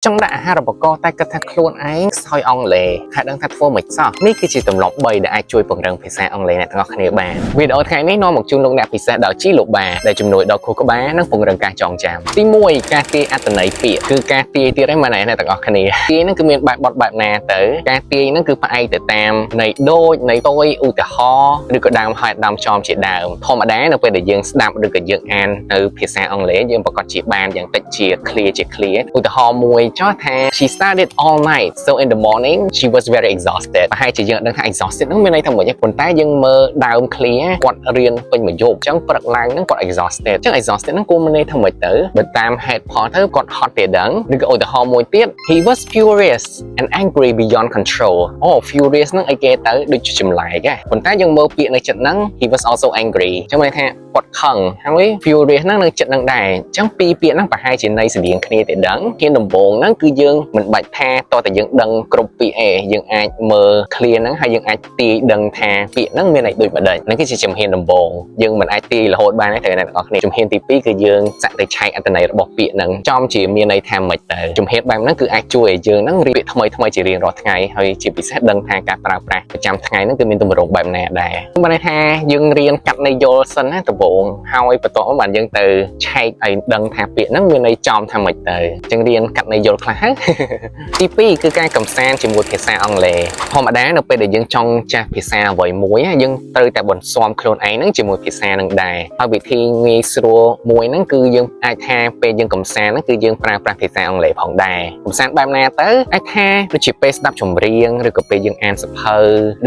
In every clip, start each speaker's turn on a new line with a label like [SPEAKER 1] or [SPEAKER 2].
[SPEAKER 1] ចង់ដាក់អាហារូបករណ៍តែគិតថាខ្លួនឯងខ្សោយអង់គ្លេសហើយដឹងថាធ្វើមិនសោះនេះគឺជាទម្លាប់3ដែលអាចជួយពង្រឹងភាសាអង់គ្លេសអ្នកទាំងអស់គ្នាបានវីដេអូថ្ងៃនេះនាំមកជូនលោកអ្នកពិសេសដោយជីលូបាដែលជំនួយដល់ខួរក្បាលនិងពង្រឹងការចងចាំទី1ការទាយអត្ថន័យពាក្យគឺការទាយទៀតហ្នឹងមែនទេអ្នកទាំងអស់គ្នាទាយហ្នឹងគឺមានបែបបទបែបណាទៅការទាយហ្នឹងគឺផ្អែកទៅតាមនៃដូចនៃតុយឧទាហរណ៍ឬក៏ដើមហេតុដើមចំជាដើមធម្មតានៅពេលដែលយើងស្ដាប់ឬក៏យើងអាននៅភាសាអង់គ្លេសយើងប្រកាសជាបានយ៉ាងតិចជា clear ជា clear ឧទាហរណ៍មួយចោះថា she studied all night, so in the morning she was very exhausted. ប្រហែលជាយើងអត់ដឹងថា exhausted ហ្នឹងមានន័យថាម៉េចទេប៉ុន្តែយើងមើលដើម clear គាត់រៀនពេញមួយយប់អញ្ចឹងព្រឹកឡើងហ្នឹងគាត់ exhausted អញ្ចឹង exhausted ហ្នឹងគួរមានន័យថាម៉េចទៅបើតាមហេតុផលទៅគាត់ហត់ទេដឹងឬក៏ឧទាហរណ៍មួយទៀត he was furious and angry beyond control. អូ furious ហ្នឹងអីគេទៅដូចជាចម្លែកហ៎ប៉ុន្តែយើងមើលពាក្យនៅចិត្តហ្នឹង he was also angry អញ្ចឹងមានន័យថាគាត់ខឹងហើយ furious ហ្នឹងនៅចិត្តហ្នឹងដែរអញ្ចឹងពីរពាក្យហ្នឹងប្រហែលជាន័យស្តៀងគ្នាទេដឹងជាដំបូងហ្នឹងគឺយើងមិនបាច់ថាតោះតែយើងដឹងគ្រប់ពាក្យឯងយើងអាចមើល clear ហ្នឹងហើយយើងអាចទាយដឹងថាពាក្យហ្នឹងមានន័យដូចម្ដេចហ្នឹងគឺជាជំហានដំបូងយើងមិនអាចទាយរហូតបានទេត្រូវអ្នកទាំងអស់គ្នាជំហានទី2គឺយើងសាក់ទៅឆែកអត្ថន័យរបស់ពាក្យហ្នឹងចំជាមានន័យថាម៉េចទៅជំហានបែបហ្នឹងគឺអាចជួយឲ្យយើងហ្នឹងរៀនពាក្យថ្មីថ្មីជារៀងរាល់ថ្ងៃហើយជាពិសេសដឹងថាការប្រើប្រាស់ប្រចាំថ្ងៃហ្នឹងគឺមានទម្រង់បែបណាដែរមានន័យថាយើងរៀនកាត់ន័យយល់សិនណាដំបូងហើយបន្ទាប់មកបានយើងទៅឆែកឲ្យដឹងថាពាក្យហ្នឹងមានន័យចំថាម៉េចទៅអញ្ចឹងរៀនកាត់ន័យយល់ខ្លះហើយ ទី2គឺការកំសាន្តជាមួយភាសាអង់គ្លេសធម្មតានៅពេលដែលយើងចង់ចេះភាសាអ្វីមួយយើងត្រូវតែបន្ស៊ាំខ្លួនឯងហ្នឹងជាមួយភាសាហ្នឹងដែរហើយវិធីងាយស្រួលមួយហ្នឹងគឺយើងអាចថាពេលយើងកំសាន្តហ្នឹងគឺយើងប្រើប្រាស់ភាសាអង់គ្លេសផងដែរកំសាន្តបែបណាទៅអាចថាដូចជាពេលស្ដាប់ចម្រៀងឬក៏ពេលយើងអានសៀវភៅ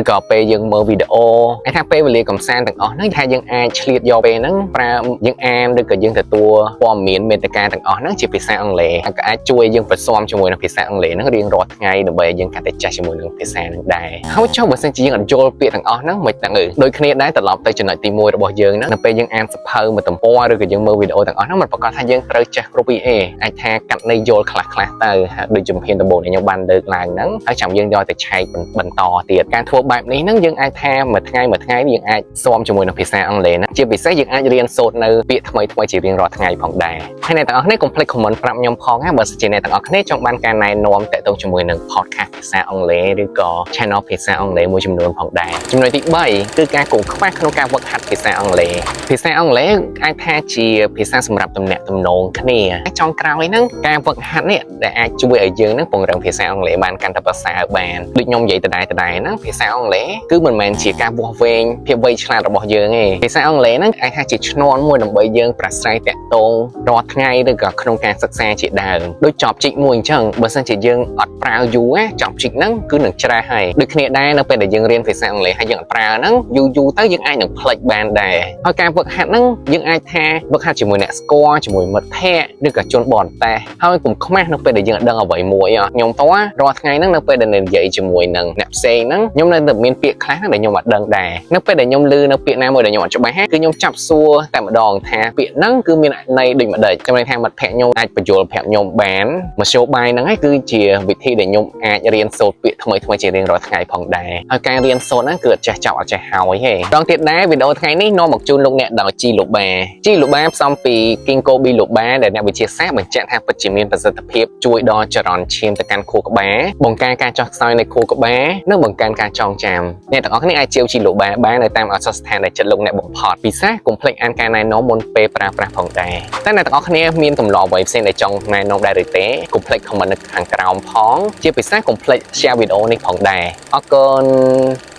[SPEAKER 1] ឬក៏ពេលយើងមើលវីដេអូអាចថាពេលវេលាកំសាន្តទាំងអស់ហ្នឹងថាយើងអាចឆ្លៀតយកពេលហ្នឹងប្រើយើងអានឬក៏យើងទទួលព័ត៌មានមេតិកាទាំងអស់ហ្នឹងជាភាសាអង់គ្លេសហើយក៏អាចជួយយើងបន្ស៊ាំជាមួយនឹងភាសាអង់គ្លេសហ្នឹងរៀងរាល់ថ្ងៃដើម្បីឲ្យយើងកាន់តែចេះជាមួយនឹងភាសាហ្នឹងដែរហើយចុះបើសិនជាយើងអត់យល់ពាក្យទាំងអស់ហ្នឹងមិនដឹងដូចគ្នាដែរត្រឡប់ទៅចំណុចទី1របស់យើងហ្នឹងនៅពេលយើងអានសៀវភៅមួយទំព័រឬក៏យើងមើលវីដេអូទាំងអស់ហ្នឹងមិនប្រកាសថាយើងត្រូវចេះគ្រប់ពីអេអាចថាកាត់ន័យយល់ខ្លះខ្លះទៅហើយដូចជំហានដំបូងដែលខ្ញុំបានលើកឡើងហ្នឹងហើយចាំយើងយកទៅឆែកបន្តទៀតការធ្វើបែបនេះហ្នឹងយើងអាចថាមួយថ្ងៃមួយថ្ងៃយើងអាចស៊ាំជាមួយនឹងភាសាអង់គ្លេសណាជាពិសេសយើងអាចរៀនសូត្រនៅពាក្យថ្មីថ្មីជារៀងរាល់ថ្ងៃផងដែរហើយអ្នកទាំងអស់គ្នាកុំភ្លេច comment ប្រាប់ខ្ញុំផងណាបើសិនជាអ្នកទាំងអស់គ្នាចង់បានការណែនាំតាក់ទងជាមួយនឹង podcast ភាសាអង់គ្លេសឬក៏ channel ភាសាអង់គ្លេសមួយចំនួនផងដែរចំណុចទី3គឺការកុំខ្វះក្នុងការវឹកហាត់ភាសាអង់គ្លេសភាសាអង់គ្លេសអាចថាជាភាសាសម្រាប់ទំនាក់ទំនងគ្នាចុងក្រោយហ្នឹងការវឹកហាត់នេះដែលអាចជួយឲ្យយើងហ្នឹងពង្រឹងភាសាអង់គ្លេសបានកាន់តែប្រសើរបានដូចខ្ញុំនិយាយដដែលដដែលហ្នឹងភាសាអង់គ្លេសគឺមិនមែនជាការវាស់វែងភាពវៃឆ្លាតរបស់យើងទេភាសាអង់គ្លេសហ្នឹងអាចថាជាឈ្នាន់មួយដើម្បីយើងប្រាស្រ័យតាក់ទងរាល់ថ្ងៃឬក៏ក្នុងការសិក្សាជាដើមដូចចបជីកមួយអញ្ចឹងបើសិនជាយើងអត់ប្រើយូរណាចបជីកហ្នឹងគឺនឹងច្រាស់ហើយដូចគ្នាដែរនៅពេលដែលយើងរៀនភាសាអង់គ្លេសហើយយើងអត់ប្រើហ្នឹងយូរយូរទៅយើងអាចនឹងភ្លេចបានដែរហើយការវឹកហាត់ហ្នឹងយើងអាចថាវឹកហាត់ជាមួយអ្នកស្គាល់ជាមួយមិត្តភ័ក្តិឬក៏ជនបរទេសហើយកុំខ្មាស់នៅពេលដែលយើងអត់ដឹងអ្វីមួយខ្ញុំតោះរាល់ថ្ងៃហ្នឹងនៅពេលដែលនិយាយជាមួយនឹងអ្នកផ្សេងហ្នឹងខ្ញុំនៅតែមានពាក្យខ្លះដែលខ្ញុំអត់ដឹងដែរនៅពេលដែលខ្ញុំឮនៅពាក្យណាមួយដែលខ្ញុំអត់ច្បាស់គឺខ្ញុំចាប់សួរតែម្ដងថាពាក្យហ្នឹងគឺមានន័យដូចម្ដេចចាំន័យថាមិត្តភ័ក្តិខ្ញុំអាចពន្យល់ប្រាប់ខ្ញុំបានមធ្យោបាយហ្នឹងឯងគឺជាវិធីដែលខ្ញុំអាចរៀនសូត្រពាក្យថ្មីថ្មីជារៀងរាល់ថ្ងៃផងដែរហើយការរៀនសូត្រហ្នឹងគឺអត់ចេះចប់អត់ចេះហើយទេដងទៀតដែរវីដេអូថ្ងៃនេះនាំមកជូនលោកអ្នកដោយជីលូបាជីលូបាផ្សំពី Ginkgo biloba ដែលអ្នកវិទ្យាសាស្ត្របញ្ជាក់ថាពិតជាមានប្រសិទ្ធភាពជួយដល់ចរន្តឈាមទៅកាន់ខួរក្បាលបង្ការការចុះខ្សោយនៃខួរក្បាលនិងបង្កើនការចងចាំអ្នកទាំងអស់គ្នាអាចជាវជីលូបាបាននៅតាមឱសថស្ថានដែលចិត្តលោកអ្នកបំផុតពិសេសកុំភ្លេចអានការណែនាំមុនពេលប្រើប្រាស់ផងដែរតែអ្នកទាំងអស់គ្នាមានទម្លាប់អ្វីផ្សេងដែលចង់ណែនាំដែរឬទេកុំភ្លេច comment នៅខាងក្រោមផងជាពិសេសកុំភ្លេច share វីដេអូនេះផងដែរអរគុណ។